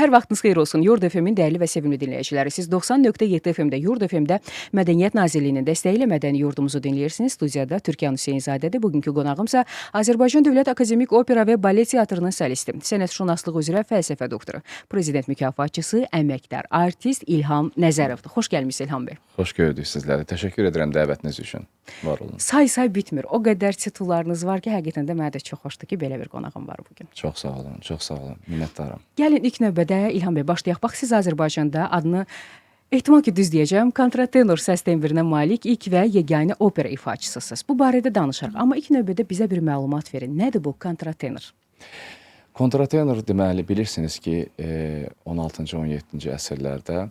Hər vaxtınız xeyir olsun. Yurd FM-in dəyərli və sevimli dinləyiciləri. Siz 90.7 FM-də, Yurd FM-də Mədəniyyət Nazirliyinin dəstəyi ilə mədəni yurdumuzu dinləyirsiniz. Studiyada Türkan Hüseynzadədir. Bugünkü qonağımsa Azərbaycan Dövlət Akademik Opera və Balet Teatrının solisti, sənətşünaslığı üzrə fəlsəfə doktoru, prezident mükafatçısı, əməkdar artist İlham Nəzərovdur. Xoş gəlmisiniz İlham bəy. Xoş gördük sizləri. Təşəkkür edirəm dəvətiniz üçün. Var olun. Say-say bitmir. O qədər titullarınız var ki, həqiqətən də mənə də çox xoşdur ki, belə bir qonağım var bugün. Çox sağ olun, çox sağ olun. Minnətdaram. Gəlin ilk növbədə İlham bəy başlayaq. Bax siz Azərbaycanda adını ehtimal ki düz deyəcəm, kontratenor səs tembrinə malik ilk və yeganə opera ifaçısısınız. Bu barədə danışarıq. Amma ilk növbədə bizə bir məlumat verin. Nədir bu kontratenor? Kontratenor deməli bilirsiniz ki, 16-cı, 17-ci əsrlərdə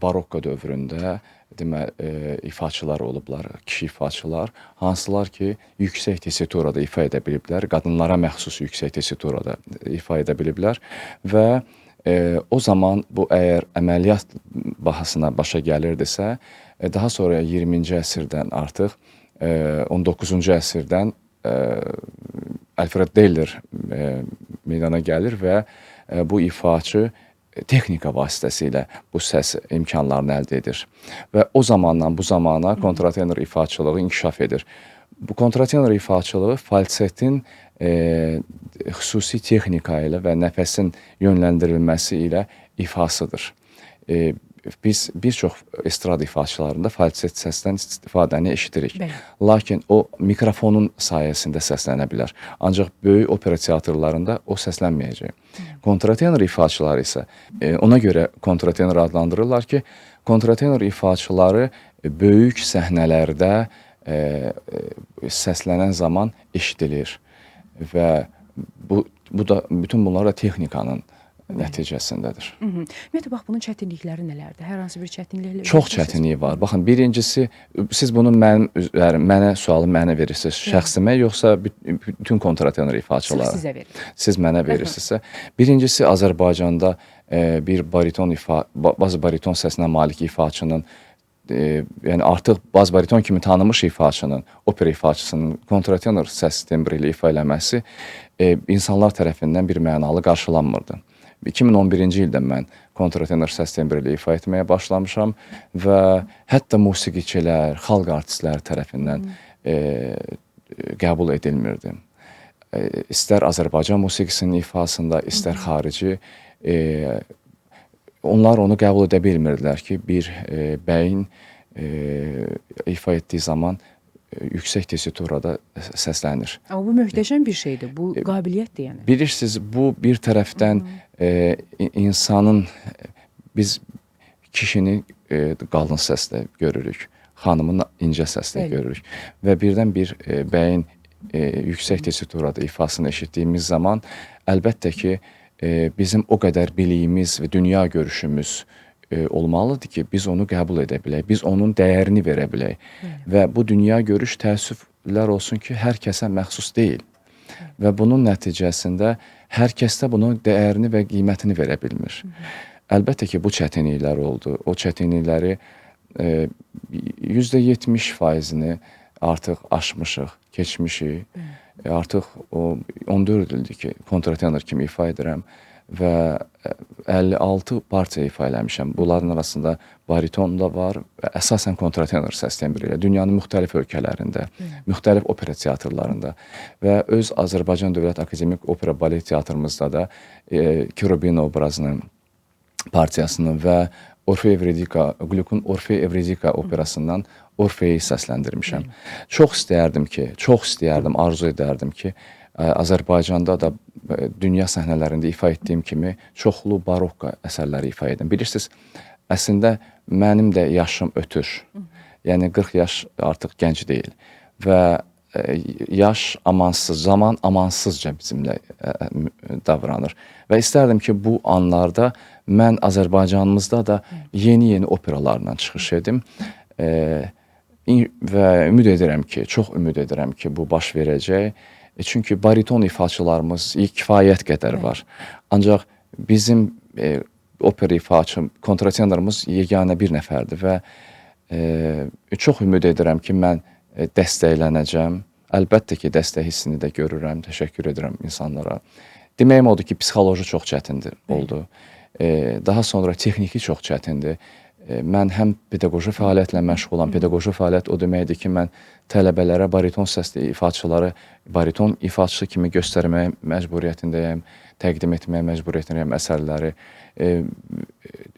barokko dövründə deməli ifaçılar olublar, kişi ifaçılar, hansılar ki, yüksək tesiturada ifa edə biliblər, qadınlara məxsus yüksək tesiturada ifa edə biliblər və o zaman bu əgər əməliyyat bahasına başa gəlirdisə, daha sonra 20-ci əsrdən artıq 19-cu əsrdən Alfred Deller meydana gəlir və bu ifaçı texnika vasitəsilə bu səs imkanlarını əldə edir. Və o zamandan bu zamana kontratenor ifaçılığı inkişaf edir. Bu kontratenor ifaçılığı falsetin xüsusi texnika ilə və nəfəsin yönləndirilməsi ilə ifasıdır. Biz bir çox estrada ifaçılarında falset səsdən istifadəni eşidirik. Bəli. Lakin o mikrofonun sayəsində səslənə bilər. Ancaq böyük opera teatrlarında o səslənməyəcək. Kontratenor ifaçıları isə ona görə kontratenor adlandırırlar ki, kontratenor ifaçıları böyük səhnələrdə səslənən zaman eşidilir və bu da bütün bunlar da texnikanın nəticəsindədir. Ümumiyyətlə bax bunun çətinlikləri nələrdir? Hər hansı bir çətinliklə Çox çətinliyi var. Baxın, birincisi siz bunu mənim üzərim, mənə sualı mənə verirsiniz, şəxsimə yoxsa bütün kontratenor ifaçılara? Sırf sizə verirəm. Siz mənə verirsinizsə, birincisi Azərbaycanda bir bariton baz bariton səsinə malik ifaçının, yəni artıq baz bariton kimi tanınmış ifaçının, opera ifaçısının kontratenor səs tembri ilə ifa eləməsi insanlar tərəfindən bir mənalı qarşılanmırdı. 2011-ci ildə mən kontratenor səs tembri ilə ifa etməyə başlamışam və hətta musiqiçilər, xalq artistləri tərəfindən qəbul edilmirdi. İstər Azərbaycan musiqisinin ifasında, istər xarici, onlar onu qəbul edə bilmirdilər ki, bir bəyin ifa etdiyi zaman yüksək tesiturada səslənir. Amma bu möhtəşəm bir şeydir. Bu qabiliyyətdir yəni. Bilirsiniz, bu bir tərəfdən insanın, biz kişini qalın səslə görürük, xanımın incə səslə görürük və birdən bir bəyin yüksək tesiturada ifasını eşitdiyimiz zaman əlbəttə ki, bizim o qədər biliyimiz və dünya görüşümüz olmalıdır ki, biz onu qəbul edə bilək, biz onun dəyərini verə bilək. Və bu dünya görüş təəssüflər olsun ki, hər kəsə məxsus deyil. Və bunun nəticəsində hər kəs də bunun dəyərini və qiymətini verə bilmir. Əlbəttə ki, bu çətinliklər oldu. O çətinlikləri %70%-ni artıq aşmışıq, keçmişik. Artıq o 14 ildir ki, kontratenor kimi ifa edirəm və 56 partiya ifa eləmişəm. Bunların arasında bariton da var və əsasən kontratenor səs tembri ilə dünyanın müxtəlif ölkələrində, müxtəlif opera teatrlarında və öz Azərbaycan Dövlət Akademik Opera Balet Teatrımızda da Kerubino obrazının partiyasını və Orfey Evridika, Gluckun Orfey Evridika operasından Orfeyi səsləndirmişəm. Çox istəyərdim ki, çox istəyərdim, arzu edərdim ki, Azərbaycanda da dünya səhnələrində ifa etdiyim kimi çoxlu barokko əsərləri ifa edim. Bilirsiniz, əslində mənim də yaşım ötür. Yəni 40 yaş artıq gənc deyil və yaş amansız, zaman amansızca bizimlə davranır. Və istərdim ki, bu anlarda mən Azərbaycanımızda da yeni-yeni operalarla çıxış edim. Və ümid edirəm ki, çox ümid edirəm ki, bu baş verəcək. Çünki bariton ifaçılarımız kifayət qədər var. Ancaq bizim opera ifaçı, kontratenorumuz yeganə bir nəfərdir və çox ümid edirəm ki, mən dəstəklənəcəm. Əlbəttə ki, dəstək hissini də görürəm, təşəkkür edirəm insanlara. Deməyim odur ki, psixoloji çox çətindir oldu. Daha sonra texniki çox çətindir. Mən həm pedaqoji fəaliyyətlə məşğulam. Pedaqoji fəaliyyət o deməkdir ki, mən tələbələrə bariton səsli ifaçıları bariton ifaçı kimi göstərməyə məcburiyyətindəyəm, təqdim etməyə məcburiyyətindəyəm əsərləri.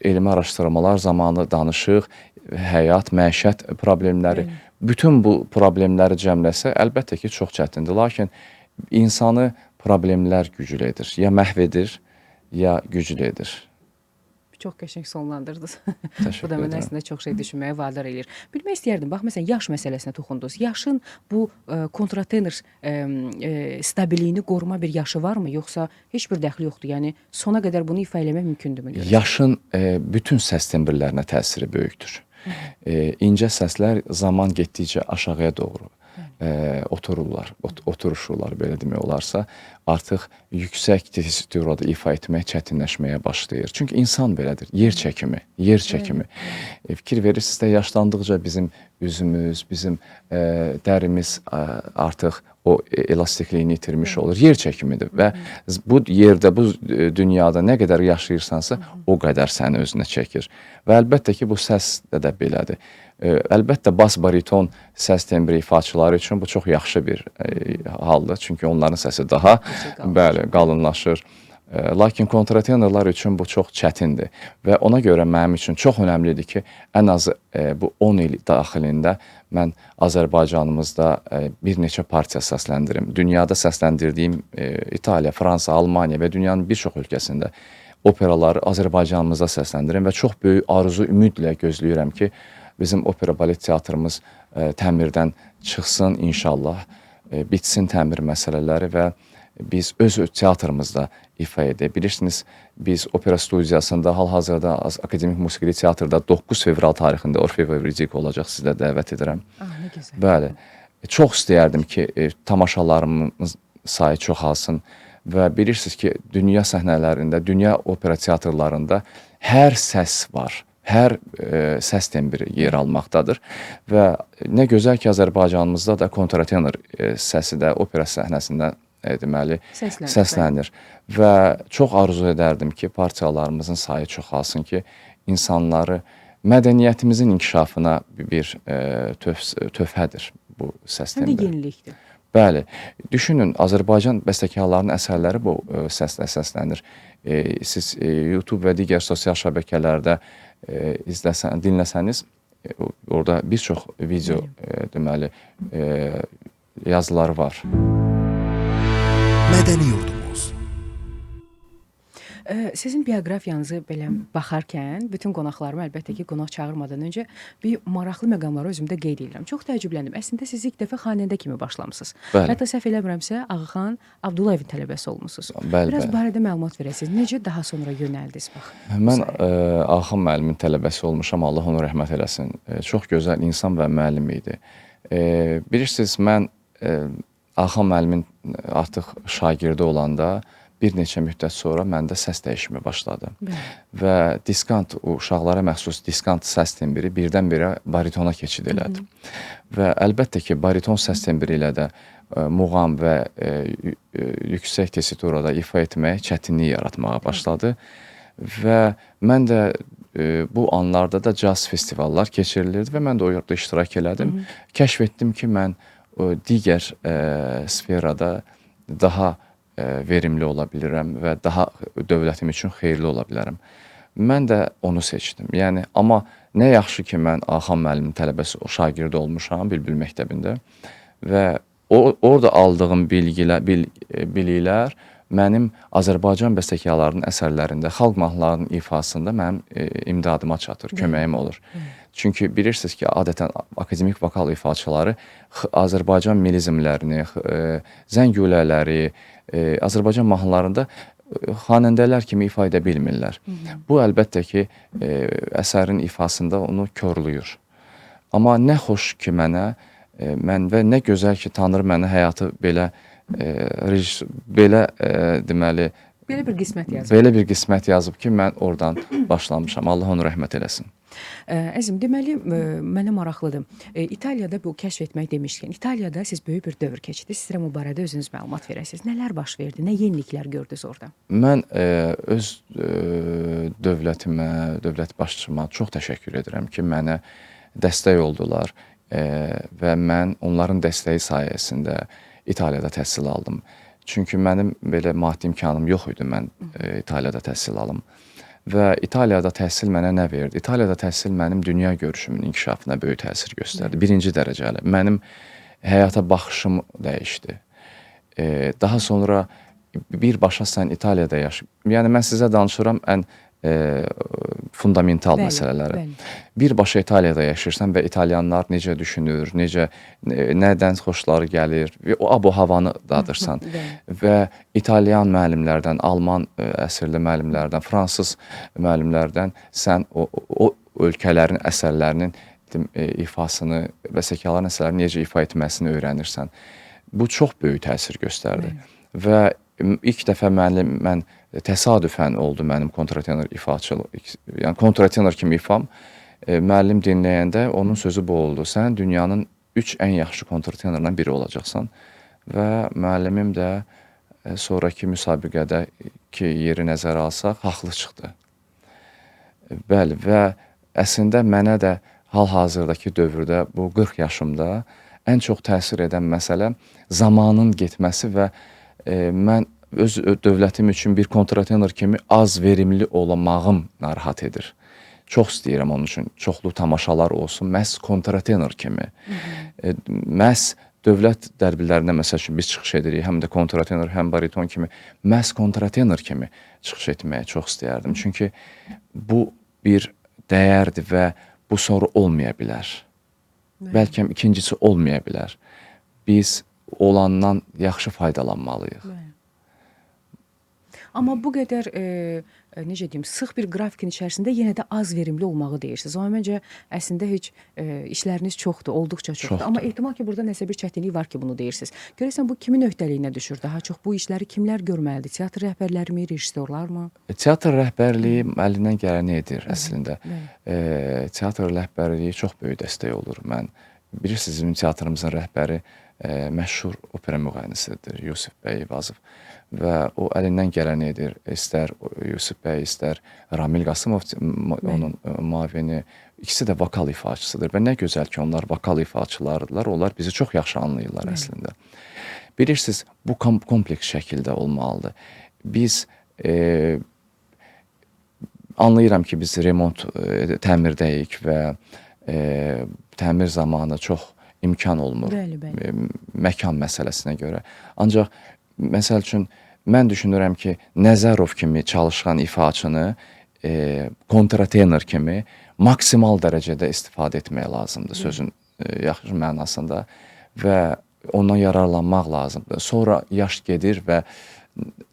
Elmi araşdırmalar zamanı danışıq, həyat, məişət problemləri, bütün bu problemləri cəmləsə, əlbəttə ki, çox çətindir. Lakin insanı problemlər güclü edir. Ya məhv edir, ya güclü edir. Çox qəşəng sonlandırdınız. Təşəkkür Bu da mənə edirəm. əslində çox şey düşünməyə vadar eləyir. Bilmək istəyərdim, bax məsələn yaş məsələsinə toxundunuz. Yaşın bu kontratenor stabiliyini qoruma bir yaşı varmı, yoxsa heç bir dəxli yoxdur? Yəni sona qədər bunu ifa eləmək mümkündürmü görəsən? Yaşın bütün səs tembrlərinə təsiri böyükdür. İncə səslər zaman getdikcə aşağıya doğru otururlar, oturuşurlar, belə demək olarsa, artıq yüksək tesiturada ifa etmək çətinləşməyə başlayır. Çünki insan belədir, yer çəkimi, yer çəkimi. Fikir verirsiniz də, yaşlandıqca bizim üzümüz, bizim dərimiz artıq o elastikliyini itirmiş olur. Yer çəkimidir və bu yerdə, bu dünyada nə qədər yaşayırsansa, o qədər səni özünə çəkir. Və əlbəttə ki, bu səs də belədir. Əlbəttə bas bariton səs tembri ifaçıları üçün bu çox yaxşı bir haldır. Çünki onların səsi daha bəli, qalınlaşır. Lakin kontratenorlar üçün bu çox çətindir və ona görə mənim üçün çox önəmlidir ki, ən azı bu 10 il daxilində mən Azərbaycanımızda bir neçə partiya səsləndirim. Dünyada səsləndirdiyim İtaliya, Fransa, Almaniya və dünyanın bir çox ölkəsində operaları Azərbaycanımızda səsləndirim və çox böyük arzu, ümidlə gözləyirəm ki, bizim opera balet teatrımız təmirdən çıxsın inşallah, bitsin təmir məsələləri və biz öz teatrımızda ifa edək. Bilirsiniz, biz opera studiyasında hal-hazırda Akademik Musiqili Teatrda 9 fevral tarixində Orfeo və Evridiko olacaq, sizi də dəvət edirəm. Ah, nə gözəl. Bəli. Çox istəyərdim ki, tamaşalarımız sayı çoxalsın və bilirsiniz ki, dünya səhnələrində, dünya opera teatrlarında hər səs var. Hər səs tembri yer almaqdadır və nə gözəl ki, Azərbaycanımızda da kontratenor səsi də opera səhnəsində deməli Səslənir, səslənir. Və çox arzu edərdim ki, partiyalarımızın sayı çoxalsın ki, insanları mədəniyyətimizin inkişafına bir töhfədir bu səs Həm də tembri. yenilikdir. Bəli. Düşünün, Azərbaycan bəstəkarlarının əsərləri bu səslə səslənir. Siz YouTube və digər sosial şəbəkələrdə izləsən, dinləsəniz, orada bir çox video deməli yazıları var. Mədəni yurdumuz. Sizin bioqrafiyanızı belə baxarkən, bütün qonaqlarımı əlbəttə ki, qonaq çağırmadan öncə bir maraqlı məqamları özümdə qeyd edirəm. Çox təəccübləndim. Əslində siz ilk dəfə xanəndə kimi başlamısınız. Bəli. Hətta səhv eləmirəmsə, Ağaxan Abdullayevin tələbəsi olmusunuz. Bəli, Biraz bəli. barədə məlumat verəsiniz. Necə daha sonra yönəldiniz bax? Mən Ağaxan müəllimin tələbəsi olmuşam. Allah onu rəhmət eləsin. Çox gözəl insan və müəllim idi. Bilirsiniz, mən Ağaxan müəllimin artıq şagirdi olanda bir neçə müddət sonra məndə səs dəyişimi başladı. Bəli. Və diskant, uşaqlara məxsus diskant səs tembri birdən-birə baritona keçid elədi. Və əlbəttə ki, bariton səs tembri ilə də muğam və yüksək tesiturada ifa etmək çətinlik yaratmağa başladı. Və mən də bu anlarda da caz festivallar keçirilirdi və mən də orada iştirak elədim. Kəşf etdim ki, mən digər sferada daha verimli ola bilirəm və daha dövlətim üçün xeyirli ola bilərəm. Mən də onu seçdim. Yəni amma nə yaxşı ki, mən Ağaxan müəllimin tələbəsi, o şagirdi olmuşam Bülbül məktəbində və orada aldığım bilgilər, biliklər mənim Azərbaycan bəstəkarlarının əsərlərində, xalq mahnılarının ifasında mənim imdadıma çatır, köməyim olur. Çünki bilirsiniz ki, adətən akademik vokal ifaçıları Azərbaycan melizmlərini, zəngulələri, Azərbaycan mahnılarında xanəndələr kimi ifa edə bilmirlər. Bu əlbəttə ki, əsərin ifasında onu korlayır. Amma nə xoş ki mənə, mən və nə gözəl ki Tanrı mənə həyatı belə belə deməli Belə bir qismət yazıb. Belə bir qismət yazıb ki, mən oradan başlamışam. Allah onu rəhmət eləsin. Əzizim, deməli mənə maraqlıdır. İtaliyada bu kəşf etmək demişkən, İtaliyada siz böyük bir dövr keçirdiniz. İstəyirəm o barədə özünüz məlumat verəsiniz. Nələr baş verdi? Nə yeniliklər gördünüz orada? Mən öz dövlətimə, dövlət başçıma çox təşəkkür edirəm ki, mənə dəstək oldular və mən onların dəstəyi sayəsində İtaliyada təhsil aldım. Çünki mənim belə maddi imkanım yox idi mən İtaliyada təhsil alım. Və İtaliyada təhsil mənə nə verdi? İtaliyada təhsil mənim dünya görüşümün inkişafına böyük təsir göstərdi. Birinci dərəcəli. Mənim həyata baxışım dəyişdi. Daha sonra birbaşa sən İtaliyada yaşayıb. Yəni mən sizə danışıram ən fundamental Bəli, məsələləri. bəli. Birbaşa İtaliyada yaşayırsan və italyanlar necə düşünür, necə nədən xoşları gəlir, və o ab-havanı dadırsan. Bəli. Və italyan müəllimlərdən, alman əsirli müəllimlərdən, fransız müəllimlərdən sən o ölkələrin əsərlərinin ifasını, bəstəkarların əsərlərini necə ifa etməsini öyrənirsən. Bu çox böyük təsir göstərdi. Və ilk dəfə müəllim mən təsadüfən oldu mənim kontratenor ifaçılıq, yəni kontratenor kimi ifam. Müəllim dinləyəndə onun sözü bu oldu. Sən dünyanın 3 ən yaxşı kontratenorundan biri olacaqsan. Və müəllimim də sonrakı müsabiqədə ki yeri nəzərə alsaq, haqlı çıxdı. Bəli, və əslində mənə də hal-hazırdakı dövrdə bu 40 yaşımda ən çox təsir edən məsələ zamanın getməsi və mən öz dövlətim üçün bir kontratenor kimi az verimli olmağım narahat edir. Çox istəyirəm onun üçün çoxlu tamaşalar olsun, məhz kontratenor kimi. Məhz dövlət dərbilərində məsəl üçün biz çıxış edirik, həm də kontratenor, həm bariton kimi, məhz kontratenor kimi çıxış etməyi çox istəyərdim. Çünki bu bir dəyərdir və bu sonra olmaya bilər. Bəlkə ikincisi olmaya bilər. Biz olandan yaxşı faydalanmalıyıq. Bəli. Amma bu qədər necə deyim, sıx bir qrafikin içərisində yenə də az verimli olmağı deyirsiniz. Amma məncə əslində heç işləriniz çoxdur, olduqca çoxdur. Çoxdur. Amma ehtimal ki, burada nəsə bir çətinlik var ki, bunu deyirsiniz. Görəsən bu kimin öhdəliyinə düşür? Daha çox bu işləri kimlər görməlidir? Teatr rəhbərlərimi, rejissorlarmı? Teatr rəhbərliyi əlindən gələni edir əslində. Bəli. Teatr rəhbərliyi çox böyük dəstək olur. Mən bilirsiniz, bizim teatrımızın rəhbəri məşhur opera müğənnisidir Yusif bəy Eyvazov və o əlindən gələni edir. İstər Yusif bəy, istər Ramil Qasımov onun müavini, ikisi də vokal ifaçısıdır və nə gözəl ki, onlar vokal ifaçılarıdırlar. Onlar bizi çox yaxşı anlayırlar əslində. Bilirsiniz, bu kompleks şəkildə olmalıdır. Biz anlayıram ki, biz remont təmirdəyik və təmir zamanı çox imkan olmur. Bəli, bəli. Məkan məsələsinə görə. Ancaq məsəl üçün mən düşünürəm ki, Nəzərov kimi çalışan ifaçını kontratenor kimi maksimal dərəcədə istifadə etmək lazımdır sözün yaxşı mənasında və ondan yararlanmaq lazımdır. Sonra yaş gedir və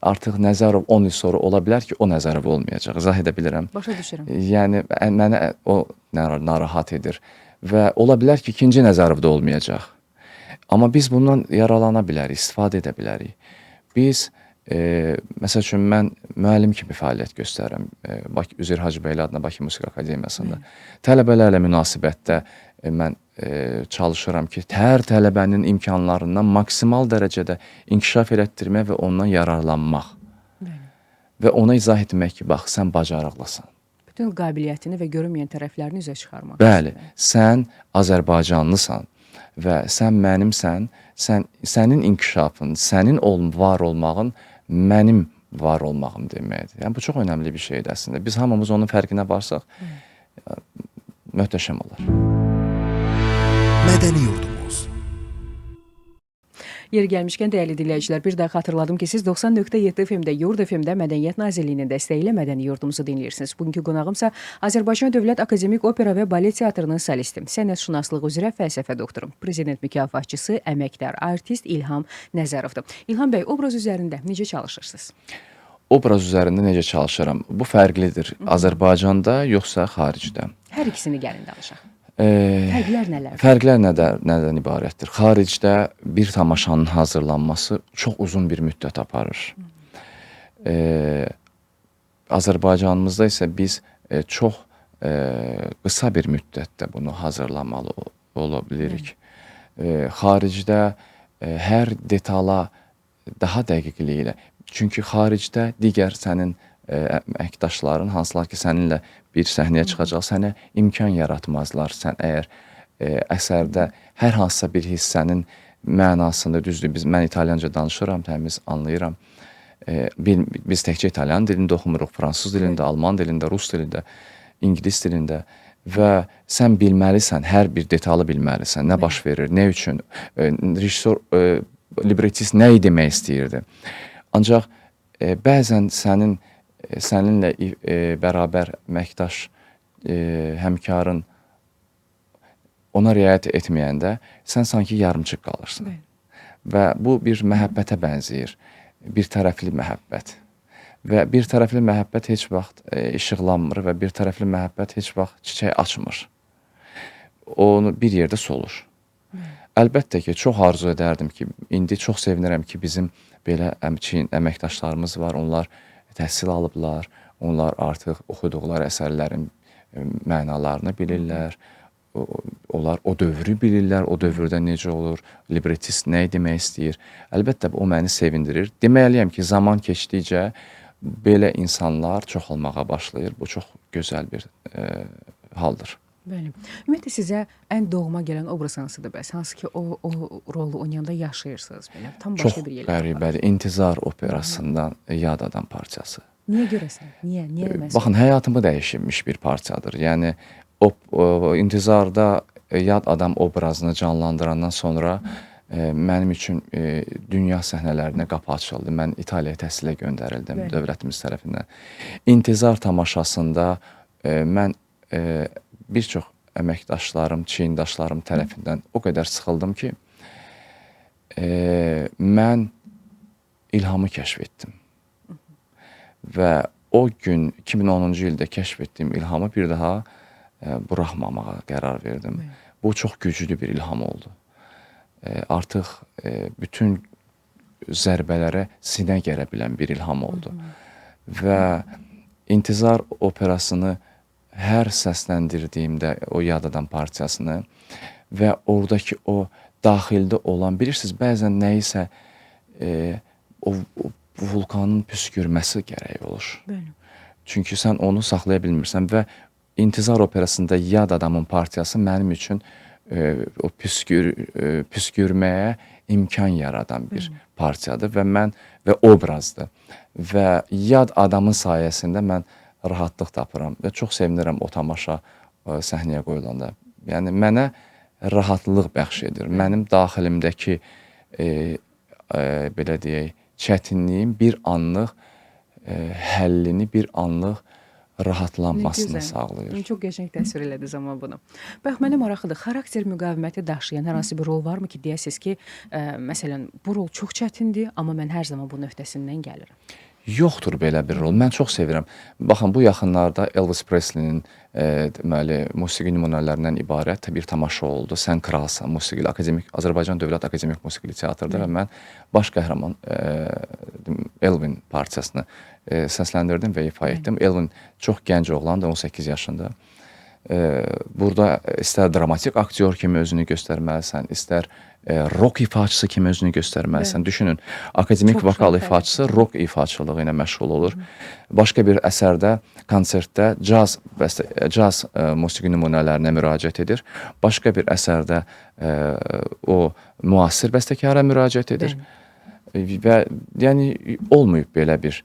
artıq Nəzərov 10 il sonra ola bilər ki, o Nəzərov olmayacaq. İzah edə bilirəm. Başa düşürəm. Yəni mənə o narahat edir və ola bilər ki, ikinci Nəzərov da olmayacaq. Amma biz bundan yararlana bilərik, istifadə edə bilərik. Biz məsəl üçün mən müəllim kimi fəaliyyət göstərirəm. Bakı Üzeyir Hacıbəyli adına Bakı Musiqi Akademiyasında. Tələbələrlə münasibətdə mən çalışıram ki, hər tələbənin imkanlarından maksimal dərəcədə inkişaf elətdirmək və ondan yararlanmaq. Bəli. Və ona izah etmək ki, bax, sən bacarıqlısan. Bütün qabiliyyətini və görünməyən tərəflərini üzə çıxarmaq. Bəli, sən Azərbaycanlısan və sən mənimsən, sənin inkişafın, sənin var olmağın mənim var olmağım deməkdir. Yəni bu çox önəmli bir şeydir əslində. Biz hamımız onun fərqinə varsaq, möhtəşəm olar. Mədəni yurdumuz. Yeri gəlmişkən dəyərli dinləyicilər, bir daha xatırladım ki, siz 90.7 FM-də, Yurd FM-də Mədəniyyət Nazirliyinin dəstəyi ilə Mədəni Yurdumuzu dinləyirsiniz. Bugünkü qonağımsa Azərbaycan Dövlət Akademik Opera və Balet Teatrının solisti, sənətşünaslığı üzrə fəlsəfə doktoru, prezident mükafatçısı, əməkdar artist İlham Nəzərovdur. İlham bəy, obraz üzərində necə çalışırsınız? Obraz üzərində necə çalışıram? Bu fərqlidir. Azərbaycanda yoxsa xaricdə? Hər ikisini gəlin danışaq. Fərqlər nələrdir? Fərqlər nədən ibarətdir? Xaricdə bir tamaşanın hazırlanması çox uzun bir müddət aparır. Azərbaycanımızda isə biz çox qısa bir müddətdə bunu hazırlamalı ola bilirik. Xaricdə hər detala daha dəqiqliyi ilə, çünki xaricdə digər sənin əməkdaşların, hansılar ki səninlə bir səhnəyə çıxacaq, sənə imkan yaratmazlar. Sən əgər əsərdə hər hansısa bir hissənin mənasını, düzdür, mən italyanca danışıram, təmiz anlayıram. Biz təkcə italyan dilində oxumuruq, fransız dilində, alman dilində, rus dilində, ingilis dilində və sən bilməlisən, hər bir detalı bilməlisən, nə baş verir, nə üçün, rejissor, librettist nə demək istəyirdi. Ancaq bəzən səninlə bərabər əməkdaş, həmkarın ona riayət etməyəndə sən sanki yarımçıq qalırsın. Bəli. Və bu bir məhəbbətə bənzəyir. Bir tərəfli məhəbbət. Və bir tərəfli məhəbbət heç vaxt işıqlanmır və bir tərəfli məhəbbət heç vaxt çiçək açmır. Onu bir yerdə solur. Əlbəttə ki, çox arzu edərdim ki, indi çox sevinirəm ki, bizim belə əməkdaşlarımız var, onlar təhsil alıblar, onlar artıq oxuduqları əsərlərin mənalarını bilirlər, onlar o dövrü bilirlər, o dövrdə necə olur, librettist nə demək istəyir. Əlbəttə, o məni sevindirir. Deməliyəm ki, zaman keçdikcə belə insanlar çoxalmağa başlayır. Bu çox gözəl bir haldır. Bəli. Ümumiyyətlə sizə ən doğma gələn obraz hansıdır bəs? Hansı ki o rolu oynayanda yaşayırsınız belə? Tam başqa Çox bir yerə. Qəribədir. İntizar operasından Yad Adam parçası. Niyə görəsən? Niyə? Niyə məhz? Baxın, həyatımı dəyişmiş bir parçadır. Yəni o İntizarda Yad Adam obrazını canlandırandan sonra mənim üçün dünya səhnələrinə qapı açıldı. Mən İtaliyaya təhsilə göndərildim dövlətimiz tərəfindən. İntizar tamaşasında mən bir çox əməkdaşlarım, çiyindaşlarım tərəfindən o qədər sıxıldım ki, mən ilhamı kəşf etdim. Və o gün 2010-cu ildə kəşf etdiyim ilhamı bir daha buraxmamağa qərar verdim. Bu çox güclü bir ilham oldu. Artıq bütün zərbələrə sinə gərə bilən bir ilham oldu. Və İntizar operasını hər səsləndirdiyimdə o Yad Adam parçasını və oradakı o daxildə olan, bilirsiniz, bəzən nəyisə o vulkanın püskürməsi gərək olur. Bəli. Çünki sən onu saxlaya bilmirsən və İntizar operasında Yad Adamın partiyası mənim üçün o püskürməyə imkan yaradan bir partiyadır və mən və obrazdır. Və Yad Adamın sayəsində mən rahatlıq tapıram və çox sevinirəm o tamaşa səhnəyə qoyulanda. Yəni mənə rahatlıq bəxş edir. Mənim daxilimdəki belə deyək, çətinliyin bir anlıq həllini, bir anlıq rahatlanmasını sağlayır. Çox qəşəng təsvir elədiniz amma bunu. Bax, mənə maraqlıdır, xarakter müqaviməti daşıyan hər hansı bir rol varmı ki, deyəsiniz ki, məsələn, bu rol çox çətindir, amma mən hər zaman bunun öhdəsindən gəlirəm. Yoxdur belə bir rol. Mən çox sevirəm. Baxın, bu yaxınlarda Elvis Presley'nin deməli, musiqi nümunələrindən ibarət bir tamaşa oldu. Sən Kralsan musiqili akademik Azərbaycan Dövlət Akademik Musiqili Teatrda və mən baş qəhrəman Elvin parçasını səsləndirdim və ifa etdim. Elvin çox gənc oğlandı, 18 yaşında. Burada istər dramatik aktyor kimi özünü göstərməlisən, istər rock ifaçısı kimi özünü göstərməlisən. Düşünün, akademik Çox vokal şahane. ifaçısı rock ifaçılığı ilə məşğul olur. Başqa bir əsərdə, konsertdə caz musiqi nümunələrinə müraciət edir. Başqa bir əsərdə o müasir bəstəkara müraciət edir. Və yəni olmayıb belə bir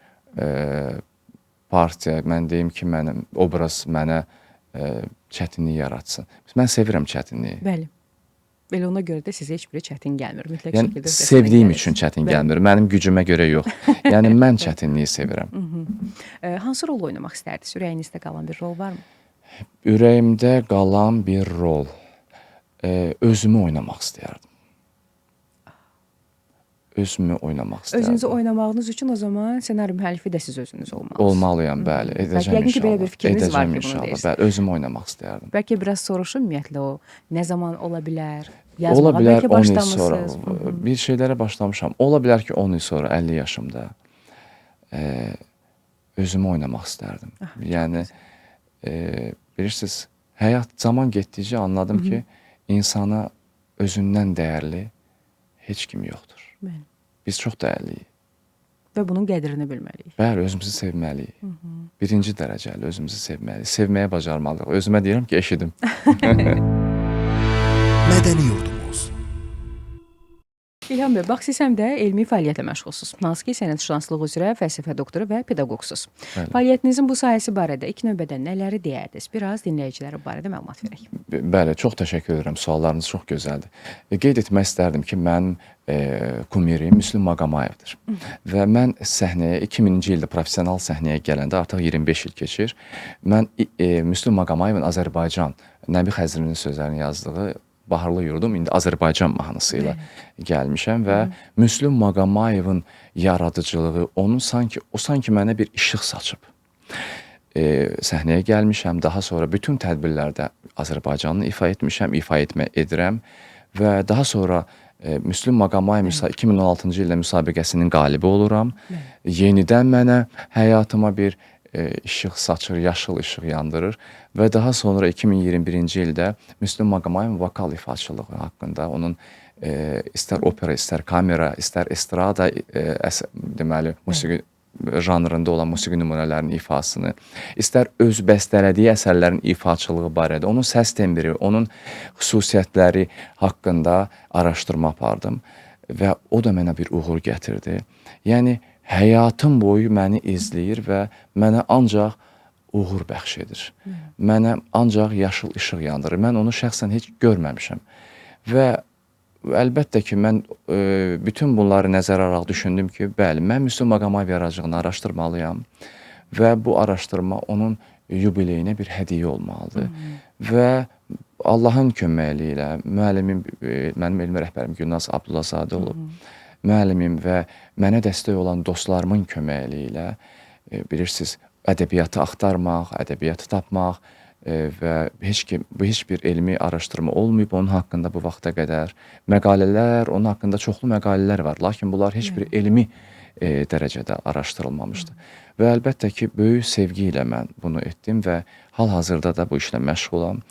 partiya. Mən deyim ki, mənim obraz mənə çətinlik yaratsın. Mən sevirəm çətinliyi. Bəli. Belə ona görə də sizə heç biri çətin gəlmir. Mütləq Yəni şəkildə öhdəsindən sevdiyim gəlirsiniz. üçün çətin Bəli. gəlmir. Mənim gücümə görə yox. Yəni mən çətinliyi sevirəm. Hansı rol oynamaq istərdiniz? Ürəyinizdə qalan bir rol varmı? Ürəyimdə qalan bir rol. Özümü oynamaq istəyərdim. Özümü oynamaq istərdim. Özünüzü oynamağınız üçün o zaman ssenari müəllifi də siz özünüz olmalısınız. Olmalıyam, bəli. Edəcəm Yəqin ki, belə inşallah. bir fikriniz var Edəcəm ki, bunu inşallah. deyirsiniz. Bəli, özümü oynamaq istəyərdim. Bəlkə biraz soruşum ümumiyyətlə o nə zaman ola bilər? Yazmağa Ola bilər bəlkə 10 il sonra. başlamısınız. Bir şeylərə başlamışam. Ola bilər ki, 10 il sonra 50 yaşımda özümü oynamaq istərdim. Yəni Bilirsiniz, həyat zaman getdikcə anladım ki, insana özündən dəyərli heç kim yoxdur. Bəli. Biz çox dəyərliyik. Və bunun qədrini bilməliyik. Bəli, özümüzü sevməliyik. Birinci dərəcəli özümüzü sevməliyik. Sevməyə bacarmalıyıq. Özümə deyirəm ki, eşidim. Mədəni yurdumuz. İlham bəy, bax siz həm də elmi fəaliyyətlə məşğulsunuz. Hansı ki, sənətşünaslığı üzrə fəlsəfə doktoru və pedaqoqsuz. Bəli. Fəaliyyətinizin bu sahəsi barədə ilk növbədə nələri deyərdiniz? Biraz dinləyicilərə bu barədə məlumat verək. Bəli, çox təşəkkür edirəm. Suallarınız çox gözəldir. Qeyd etmək istərdim ki, mənim kumirim Müslüm Maqamayevdir. Və mən səhnəyə 2000-ci ildə professional səhnəyə gələndə artıq 25 il keçir. Mən Müslüm Maqamayevin Azərbaycan Nəbi Xəzrinin sözlərini yazdığı Baharlı Yurdum indi Azərbaycan mahnısı ilə gəlmişəm və Müslüm Maqamayevin yaradıcılığı, onun sanki o sanki mənə bir işıq saçıb. Səhnəyə gəlmişəm, daha sonra bütün tədbirlərdə Azərbaycanlı ifa etmişəm, ifa etmə edirəm və daha sonra Müslüm Maqamayev 2016-cı ildə müsabiqəsinin qalibi oluram. Yenidən mənə həyatıma bir işıq saçır, yaşıl işıq yandırır və daha sonra 2021-ci ildə Müslüm Maqamayevin vokal ifaçılığı haqqında onun istər opera, istər kamera, istər estrada deməli musiqi janrında olan musiqi nümunələrinin ifasını, istər öz bəstələdiyi əsərlərin ifaçılığı barədə, onun səs tembri, onun xüsusiyyətləri haqqında araşdırma apardım və o da mənə bir uğur gətirdi. Yəni həyatım boyu məni izləyir və mənə ancaq uğur bəxş edir. Mənə ancaq yaşıl işıq yandırır. Mən onu şəxsən heç görməmişəm. Və əlbəttə ki, mən bütün bunları nəzərə alaraq düşündüm ki, bəli, mən Müslüm Maqamayev yaradıcılığını araşdırmalıyam və bu araşdırma onun yubileyinə bir hədiyyə olmalıdır. Və Allahın köməkliyi ilə müəllimim, mənim elmi rəhbərim Gülnaz Abdullazadə olub. Müəllimim və mənə dəstək olan dostlarımın köməkliyi ilə bilirsiniz, ədəbiyyatı axtarmaq, ədəbiyyatı tapmaq və heç bir elmi araşdırma olmayıb onun haqqında bu vaxta qədər. Məqalələr, onun haqqında çoxlu məqalələr var, lakin bunlar heç bir elmi dərəcədə araşdırılmamışdı. Və əlbəttə ki, böyük sevgi ilə mən bunu etdim və hal-hazırda da bu işlə məşğulam.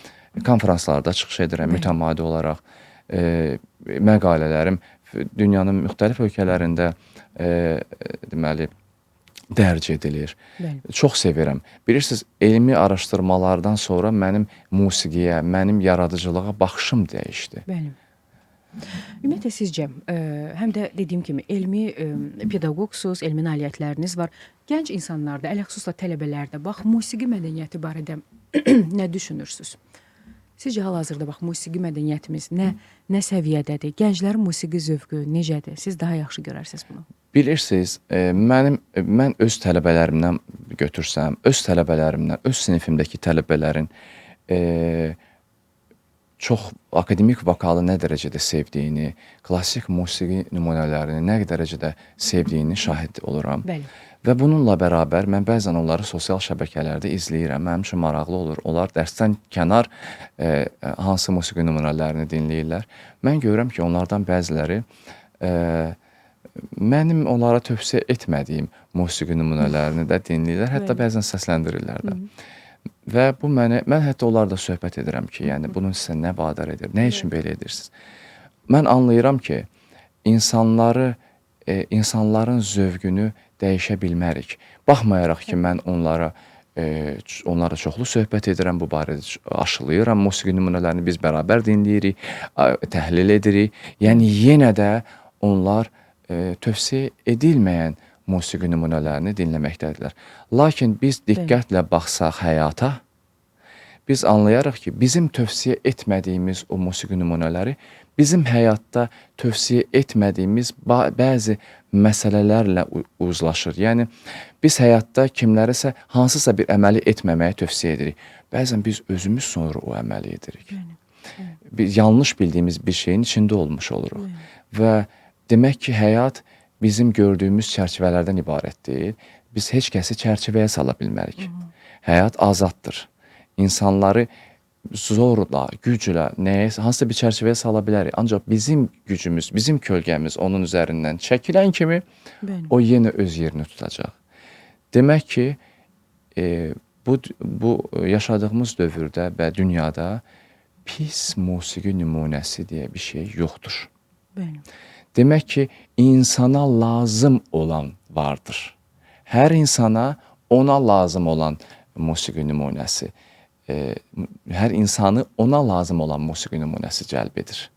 Konfranslarda çıxış edirəm mütəmadi olaraq. Məqalələrim dünyanın müxtəlif ölkələrində deməli dərc edilir. Bəli. Çox sevirəm. Bilirsiniz, elmi araşdırmalardan sonra mənim musiqiyə, mənim yaradıcılığa baxışım dəyişdi. Bəli. Ümumiyyətlə sizcə, həm də dediyim kimi elmi pedaqoqsuz, elmi nailiyyətləriniz var. Gənc insanlarda, ələxüsusla tələbələrdə bax musiqi mədəniyyəti barədə nə düşünürsüz? Sizcə hal-hazırda bax musiqi mədəniyyətimiz nə səviyyədədir? Gənclərin musiqi zövqü necədir? Siz daha yaxşı görərsiniz bunu. Bilirsiniz, mən öz tələbələrimdən götürsəm, öz tələbələrimdən, öz sinifimdəki tələbələrin çox akademik vokalı nə dərəcədə sevdiyini, klassik musiqi nümunələrini nə dərəcədə sevdiyini şahid oluram. Bəli. Və bununla bərabər mən bəzən onları sosial şəbəkələrdə izləyirəm. Mənim üçün maraqlı olur. Onlar dərsdən kənar hansı musiqi nümunələrini dinləyirlər. Mən görürəm ki, onlardan bəziləri mənim onlara tövsiyə etmədiyim musiqi nümunələrini də dinləyirlər, hətta bəzən səsləndirirlər də. Və bu mən hətta onlarla söhbət edirəm ki, yəni bunun sizə nə vadar edir, nə üçün belə edirsiniz? Mən anlayıram ki, insanların zövqünü dəyişə bilmərik. Baxmayaraq ki, mən onlara çoxlu söhbət edirəm, bu barədə aşılayıram, musiqi nümunələrini biz bərabər dinləyirik, təhlil edirik. Yəni yenə də onlar tövsiyə edilməyən musiqi nümunələrini dinləməkdədirlər. Lakin biz diqqətlə baxsaq həyata, biz anlayarıq ki, bizim tövsiyə etmədiyimiz o musiqi nümunələri bizim həyatda tövsiyə etmədiyimiz bəzi məsələlərlə uzlaşır. Yəni biz həyatda kimlərisə hansısa bir əməli etməməyi tövsiyə edirik. Bəzən biz özümüz sonra o əməli edirik. Biz yanlış bildiyimiz bir şeyin içində olmuş oluruq. Və demək ki, həyat bizim gördüyümüz çərçivələrdən ibarət deyil. Biz heç kəsi çərçivəyə sala bilmərik. Həyat azaddır. İnsanları zorla, güclə, hansısa bir çərçivəyə sala bilərik. Ancaq bizim gücümüz, bizim kölgəmiz onun üzərindən çəkilən kimi o yenə öz yerini tutacaq. Demək ki, Bu yaşadığımız dövrdə və dünyada pis musiqi nümunəsi deyə bir şey yoxdur. Bəli. Demək ki, insana lazım olan vardır. Hər insana ona lazım olan musiqi nümunəsi, hər insanı ona lazım olan musiqi nümunəsi cəlb edir.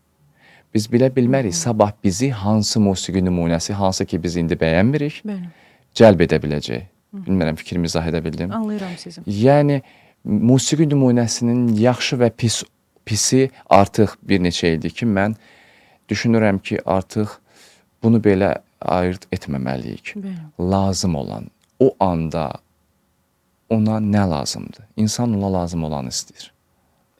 Biz bilə bilmərik sabah bizi hansı musiqi nümunəsi, hansı ki biz indi bəyənmirik, Bəli. cəlb edə biləcək. Bilmirəm, fikrimi izah edə bildim. Anlayıram sizi. Yəni musiqi nümunəsinin yaxşı və pisi artıq bir neçə ildir ki, mən düşünürəm ki, artıq bunu belə ayırd etməməliyik. Bəli. Lazım olan, o anda ona nə lazımdır? İnsan ona lazım olanı istəyir.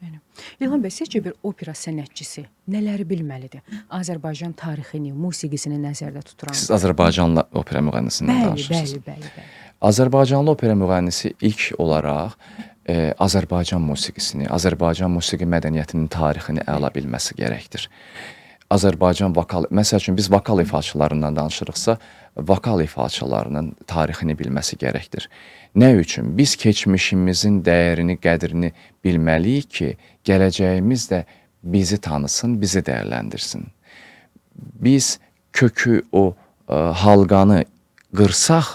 Bəli. İlham bəy, sizcə bir opera sənətçisi nələri bilməlidir? Azərbaycan tarixini, musiqisini nəzərdə tuturam. Siz Azərbaycanlı opera müğənnisindən Bəli, danışırsınız. bəli, bəli, bəli. Azərbaycanlı opera müğənnisi ilk olaraq Azərbaycan musiqisini, Azərbaycan musiqi mədəniyyətinin tarixini əla bilməsi gərəkdir. Azərbaycan vokal, məsəl üçün biz vokal ifaçılarından danışırıqsa, vokal ifaçılarının tarixini bilməsi gərəkdir. Nə üçün? Biz keçmişimizin dəyərini, qədrini bilməliyik ki, gələcəyimiz də bizi tanısın, bizi dəyərləndirsin. Biz kökü, o halqanı qırsaq,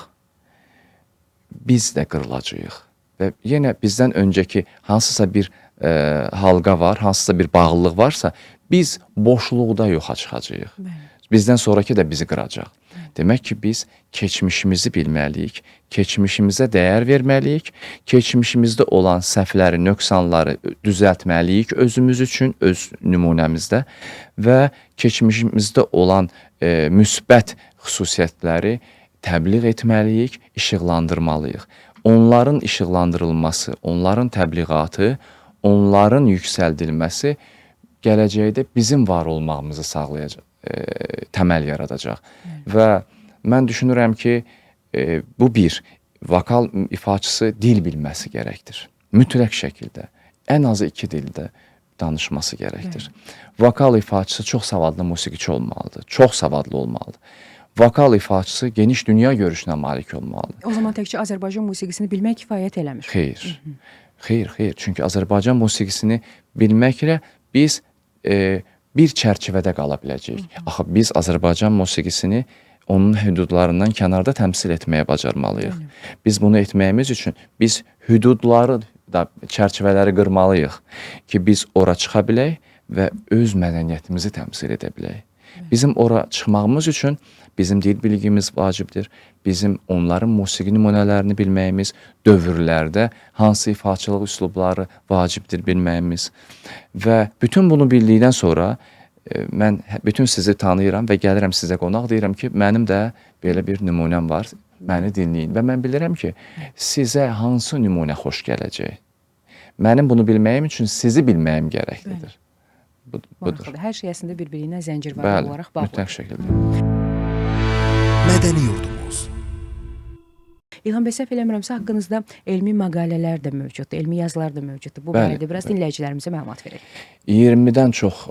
biz də qırılacağıq. Və yenə bizdən öncəki hansısa bir halqa var, hansısa bir bağlılıq varsa, biz boşluqda yoxa çıxacağıq. Bəli. Bizdən sonraki də bizi qıracaq. Demək ki, biz keçmişimizi bilməliyik, keçmişimizə dəyər verməliyik, keçmişimizdə olan səhvləri, nöqsanları düzəltməliyik özümüz üçün, öz nümunəmizdə və keçmişimizdə olan müsbət xüsusiyyətləri təbliğ etməliyik, işıqlandırmalıyıq. Onların işıqlandırılması, onların təbliğatı, onların yüksəldilməsi gələcəkdə bizim var olmağımızı sağlayacaq, təməl yaradacaq. Və mən düşünürəm ki, bu bir, vokal ifaçısı dil bilməsi gərəkdir. Mütləq şəkildə, ən azı 2 dildə danışması gərəkdir. Vokal ifaçısı çox savadlı musiqiçi olmalıdır, çox savadlı olmalıdır. Vokal ifaçısı geniş dünya görüşünə malik olmalıdır. O zaman təkcə Azərbaycan musiqisini bilmək kifayət eləmir. Xeyr. Xeyr, xeyr. Çünki Azərbaycan musiqisini bilməklə biz bir çərçivədə qala biləcəyik. Axı biz Azərbaycan musiqisini onun hüdudlarından kənarda təmsil etməyə bacarmalıyıq. Biz bunu etməyimiz üçün biz hüdudları da, çərçivələri qırmalıyıq ki, biz ora çıxa bilək və öz mədəniyyətimizi təmsil edə bilək. Bizim ora çıxmağımız üçün bizim dil bilgimiz vacibdir. Bizim onların musiqi nümunələrini bilməyimiz, dövrlərdə hansı ifaçılıq üslubları vacibdir bilməyimiz və bütün bunu bildikdən sonra mən bütün sizi tanıyıram və gəlirəm sizə qonaq, deyirəm ki, mənim də belə bir nümunəm var, məni dinləyin və mən bilirəm ki, sizə hansı nümunə xoş gələcək. Mənim bunu bilməyim üçün sizi bilməyim gərəklidir. Budur. Maraqlıdır. Hər şey əslində bir-birinə zəncirvari olaraq bağlıdır. Mütləq şəkildə. Mədəni yurdumuz. İlham bəy, səhv eləmirəmsə, haqqınızda elmi məqalələr də mövcuddur, elmi yazılar da mövcuddur. Bu barədə biraz dinləyicilərimizə məlumat verək. 20-dən çox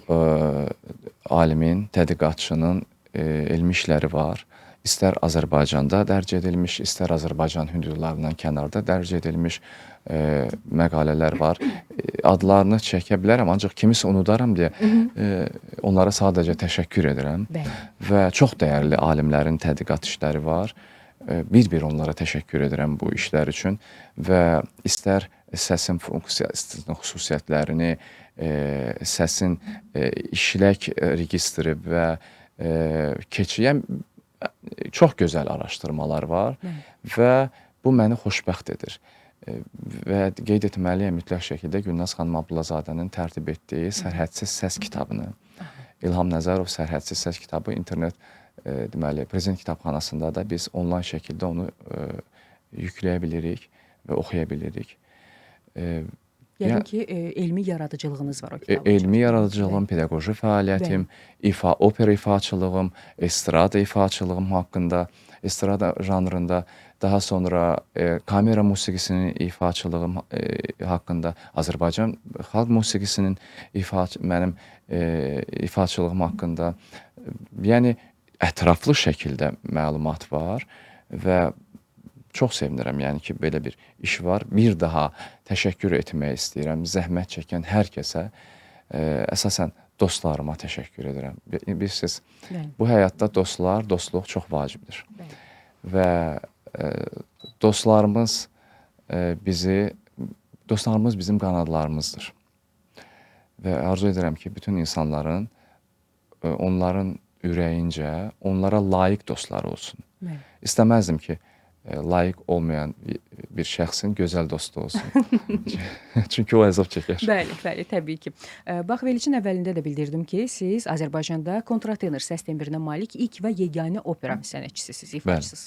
alimin, tədqiqatçının elmi işləri var. İstər Azərbaycanda dərc edilmiş, istər Azərbaycan hüdudlarından kənarda dərc edilmiş məqalələr var. Adlarını çəkə bilərəm, ancaq kimisə unudaram deyə onlara sadəcə təşəkkür edirəm. Bəli. Və çox dəyərli alimlərin tədqiqat işləri var. Bir-bir onlara təşəkkür edirəm bu işlər üçün və istər səsin xüsusiyyətlərini, səsin işlək registri və keçirən çox gözəl araşdırmalar var və bu məni xoşbəxt edir. Və qeyd etməliyəm mütləq şəkildə Gülnaz xanım Abdullazadənin tərtib etdiyi Sərhədsiz Səs kitabını, İlham Nəzərov Sərhədsiz Səs kitabı internet deməli, Prezident kitabxanasında da biz onlayn şəkildə onu yükləyə bilirik və oxuya bilirik. Yəqin ki, elmi yaradıcılığınız var o kitabın. Elmi yaradıcılığım, pedaqoji fəaliyyətim, opera ifaçılığım, estrada ifaçılığım haqqında, estrada janrında, daha sonra kamera musiqisinin ifaçılığım haqqında, Azərbaycan xalq musiqisinin mənim ifaçılığım haqqında, yəni ətraflı şəkildə məlumat var və Çox sevinirəm, yəni ki, belə bir iş var. Bir daha təşəkkür etmək istəyirəm zəhmət çəkən hər kəsə, əsasən dostlarıma təşəkkür edirəm. Bilirsiniz, bu həyatda dostlar, dostluq çox vacibdir. Bəli. Və dostlarımız dostlarımız bizim qanadlarımızdır. Və arzu edirəm ki, bütün insanların onların ürəyincə onlara layiq dostları olsun. Bəli. İstəməzdim ki, layiq olmayan bir şəxsin gözəl dostu olsun. Çünki o əzab çəkər. Bəli, bəli, təbii ki. Bax, verilişin əvvəlində də bildirdim ki, siz Azərbaycanda kontratenor səs tembrinə malik ilk və yeganə opera sənətçisisiz, ifaçısınız.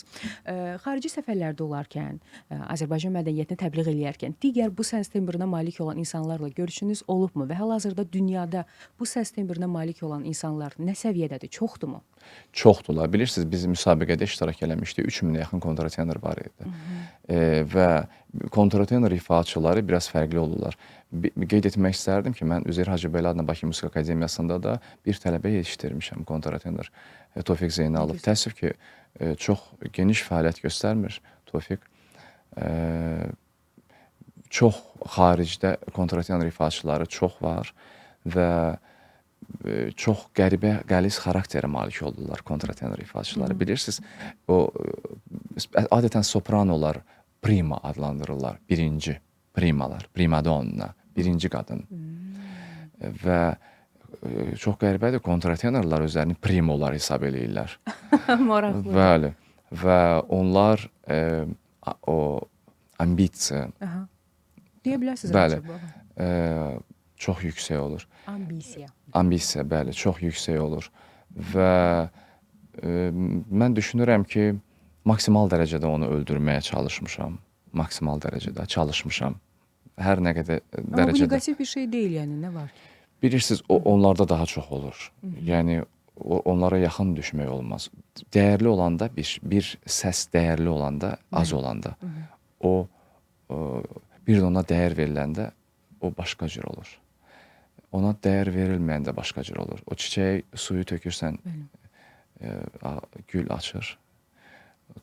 Xarici səfərlərdə olarkən, Azərbaycan mədəniyyətini təbliğ eləyərkən digər bu səs tembrinə malik olan insanlarla görüşünüz olubmu və hal-hazırda dünyada bu səs tembrinə malik olan insanlar nə səviyyədədir? Çoxdurmu? Çoxdurlar. Bilirsiniz, biz müsabiqədə iştirak eləmişdik. 3000-ə yaxın kontratenor var idi. Və kontratenor ifaçıları biraz fərqli olurlar. Qeyd etmək istərdim ki, mən Üzeyir Hacıbəyli adına Bakı Musiqi Akademiyasında da bir tələbə yetişdirmişəm, kontratenor Tofiq Zeynalov. Təəssüf ki, çox geniş fəaliyyət göstərmir Tofiq. Çox xaricdə kontratenor ifaçıları çox var və çox qəribə, qəliz xarakterə malik olurlar kontratenor ifaçıları. Bilirsiniz, o adətən sopranolar prima adlandırırlar. Birinci primalar, primadonna, birinci qadın. Və çox qəribədir, kontratenorlar özlərini primolar hesab eləyirlər. Maraqlı. Bəli. Və onlar o ambisiya. Aha. Deyə bilərsiniz. Bəli. Çox yüksək olur. Ambisiya. Ambisiya, bəli, çox yüksək olur. Və mən düşünürəm ki, maksimal dərəcədə onu öldürməyə çalışmışam. Maksimal dərəcədə çalışmışam. Hər nə qədər dərəcədə. Amma bu neqativ bir şey deyil, yəni, nə var ki? Bilirsiniz, onlarda daha çox olur. Yəni, onlara yaxın düşmək olmaz. Dəyərli olanda, bir səs dəyərli olanda, az olanda, o bir də ona dəyər veriləndə, o başqa cür olur. Ona dəyər verilməyəndə başqa cür olur. O çiçəyə suyu tökürsən, gül açır.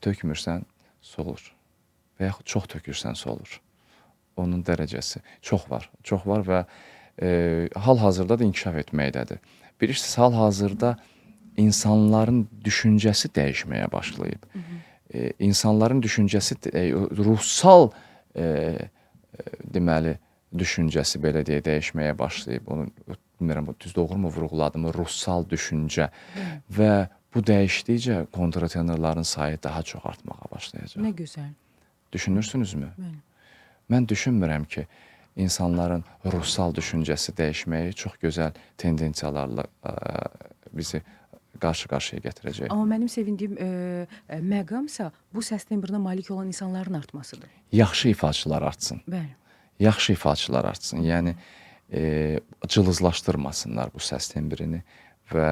Tökmürsən, solur. Və yaxud çox tökürsən, solur. Onun dərəcəsi çox var. Çox var və hal-hazırda da inkişaf etməkdədir. Bilirsiniz, hal-hazırda insanların düşüncəsi dəyişməyə başlayıb. İnsanların düşüncəsi, ruhsal deməli, düşüncəsi belə deyə dəyişməyə başlayıb. Onu bilmirəm, düz doğru mu vurğuladım, ruhsal düşüncə. Və bu dəyişdikcə kontratenorların sayı daha çox artmağa başlayacaq. Nə gözəl. Düşünürsünüzmü? Bəli. Mən düşünmürəm ki, insanların ruhsal düşüncəsi dəyişməyi çox gözəl tendensiyalarla bizi qarşı-qarşıya gətirəcək. Amma mənim sevindiyim məqamsa bu səs tembrinə malik olan insanların artmasıdır. Yaxşı ifaçılar artsın. Bəli. Yaxşı ifaçılar artsın. Yəni, cılızlaşdırmasınlar bu səs tembrini və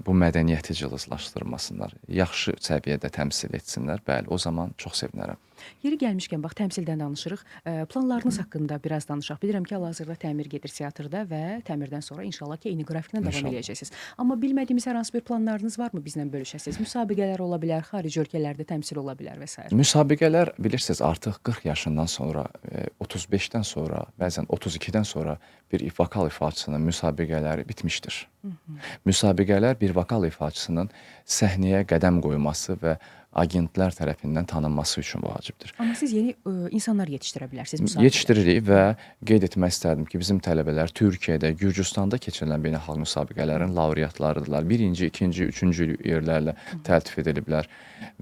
bu mədəniyyəti cılızlaşdırmasınlar. Yaxşı səviyyədə təmsil etsinlər. Bəli, o zaman çox sevinərəm. Yeri gəlmişkən, bax, təmsildən danışırıq. Planlarınız haqqında biraz danışaq. Bilirəm ki, hal-hazırda təmir gedir teatrda və təmirdən sonra inşallah ki, eyni qrafiklə davam eləyəcəksiniz. Amma bilmədiyimiz hər hansı bir planlarınız varmı bizlə bölüşəsiniz? Müsabiqələr ola bilər, xarici ölkələrdə təmsil ola bilər və s. Müsabiqələr, bilirsiniz, artıq 40 yaşından sonra, 35-dən sonra, bəzən 32-dən sonra bir vokal ifaçısının müsabiqələri bitmişdir. Müsabiqələr bir vokal ifaçısının səhnəyə qədəm qoyması və agentlər tərəfindən tanınması üçün vacibdir. Amma siz yeni insanlar yetişdirə bilərsiniz müsabiqələr. Yetişdiririk və qeyd etmək istərdim ki, bizim tələbələr Türkiyədə, Gürcüstanda keçirilən beynəlxalq müsabiqələrin laureatlarıdırlar. Birinci, ikinci, üçüncü yerlərlə təltif ediliblər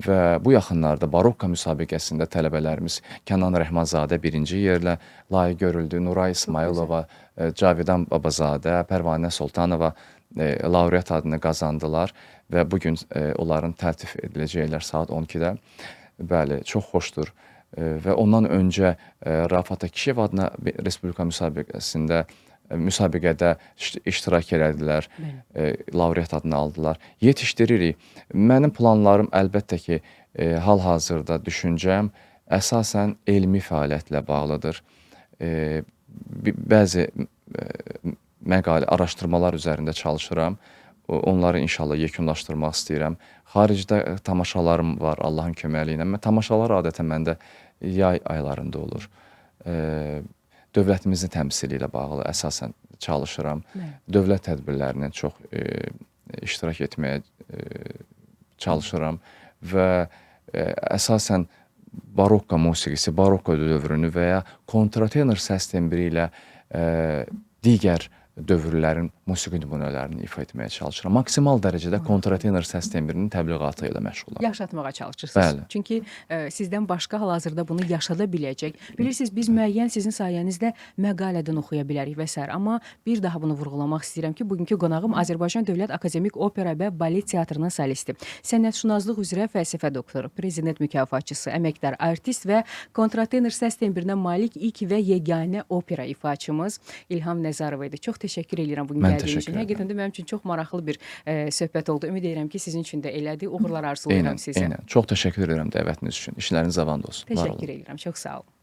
və bu yaxınlarda Barokka müsabiqəsində tələbələrimiz Kənan Rəhmanzadə birinci yerlə layiq görüldü, Nuray İsmayılova, Cavidan Babazadə, Pərvanə Sultanova laureat adını qazandılar və bugün onların təltif ediləcəklər saat 12-də. Bəli, çox xoşdur. Və ondan öncə Rafat Akişev adına Respublika müsabiqəsində müsabiqədə iştirak elədilər, laureat adını aldılar. Yetişdiririk. Mənim planlarım əlbəttə ki, hal-hazırda düşüncəm əsasən elmi fəaliyyətlə bağlıdır. Bəzi məqalə, araşdırmalar üzərində çalışıram. Onları inşallah yekunlaşdırmaq istəyirəm. Xaricdə tamaşalarım var Allahın köməkliyi ilə. Tamaşalar adətən məndə yay aylarında olur. Dövlətimizin təmsili ilə bağlı əsasən çalışıram. Bəli. Dövlət tədbirlərinin çox iştirak etməyə çalışıram və əsasən barokko musiqisi, barokko dövrünü və ya kontratenor səs tembri ilə digər dövrlərin musiqi nümunələrini ifa etməyə çalışıram. Maksimal dərəcədə kontratenor səs tembrinin təbliğatı ilə məşğulam. Yaşatmağa çalışırsınız. Bəli. Çünki sizdən başqa hal-hazırda bunu yaşada biləcək. Bilirsiniz, biz müəyyən sizin sayənizdə məqalədən oxuya bilərik və sair. Amma bir daha bunu vurğulamaq istəyirəm ki, bugünkü qonağım Azərbaycan Dövlət Akademik Opera və Balet Teatrının solisti, sənətşünaslıq üzrə fəlsəfə doktoru, prezident mükafatçısı, əməkdar artist və kontratenor səs tembrinə malik ilk və yeganə opera ifaçımız İlham Nəzərov idi. Çox təşəkkür edirəm bugün Mən gəldiyiniz üçün. təşəkkür edirəm. Həqiqətən də mənim üçün çox maraqlı bir söhbət oldu. Ümid edirəm ki, sizin üçün də elədir. Uğurlar arzulayıram Eynən, sizə. eynən. Çox təşəkkür edirəm dəvətiniz üçün. İşləriniz avan olsun. Var olun. Təşəkkür edirəm. Çox sağ olun.